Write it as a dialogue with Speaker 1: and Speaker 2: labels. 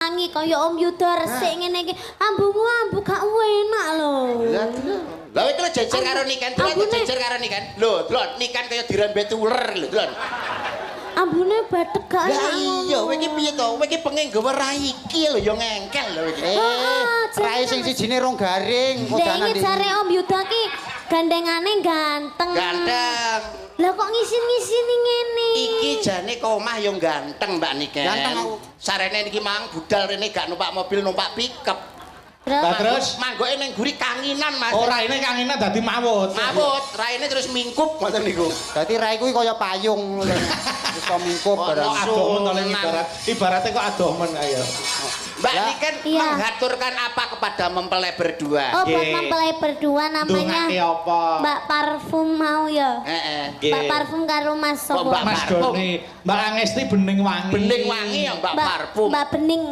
Speaker 1: Wangi kaya Om Yuda resik ngene iki. Ambumu ambu gak enak lho.
Speaker 2: Lah, iki lho jejer karo Niken, delok jejer karo Niken. Lho, delok Niken kaya dirembet uler lho, delok.
Speaker 1: Ambune batek gak
Speaker 2: Lah
Speaker 1: enak.
Speaker 2: iya, kowe iki piye to? Kowe iki pengen nggawa rai iki lho ya ngengkel lho iki.
Speaker 3: Eh, rai sing sijine rong garing.
Speaker 1: Dek
Speaker 3: Kodanan
Speaker 1: iki jare Om Yuda ki gandengane ganteng.
Speaker 2: Ganteng.
Speaker 1: Lah kok ngisin-ngisini ngene?
Speaker 2: Iki jane ke omah yo ganteng, Mbak Niken.
Speaker 3: Ganteng aku.
Speaker 2: Sarene niki mang budal rene gak numpak mobil, numpak pickup.
Speaker 1: Terus?
Speaker 4: Lah terus?
Speaker 2: Manggoke ning guri kanginan, Mas.
Speaker 4: Ora, ini kanginan dadi mawut.
Speaker 2: Mawut, raine terus mingkup ngoten niku.
Speaker 3: Dadi rai kuwi kaya payung ngono. Iso mingkup
Speaker 2: Oh,
Speaker 3: barang.
Speaker 4: Kok adoh men to,
Speaker 2: Sunan.
Speaker 4: ibarat ibaratnya kok adoh men ayo.
Speaker 2: Mbak
Speaker 3: Lah.
Speaker 2: Niken menghaturkan apa kepada mempelai berdua?
Speaker 1: Oh, buat
Speaker 4: Nggih.
Speaker 1: mempelai berdua namanya
Speaker 4: Ndongake apa?
Speaker 1: Mbak Parfum mau ya.
Speaker 2: Heeh.
Speaker 4: Nggih.
Speaker 1: Mbak Parfum karo Mas
Speaker 2: Oh,
Speaker 1: sopo?
Speaker 2: Mbak
Speaker 4: Mas
Speaker 2: Parfum.
Speaker 4: Doni, Mbak Angesti Bening Wangi.
Speaker 2: Bening wangi ya Mbak
Speaker 1: Mbak
Speaker 2: Parfum.
Speaker 1: Mbak Bening.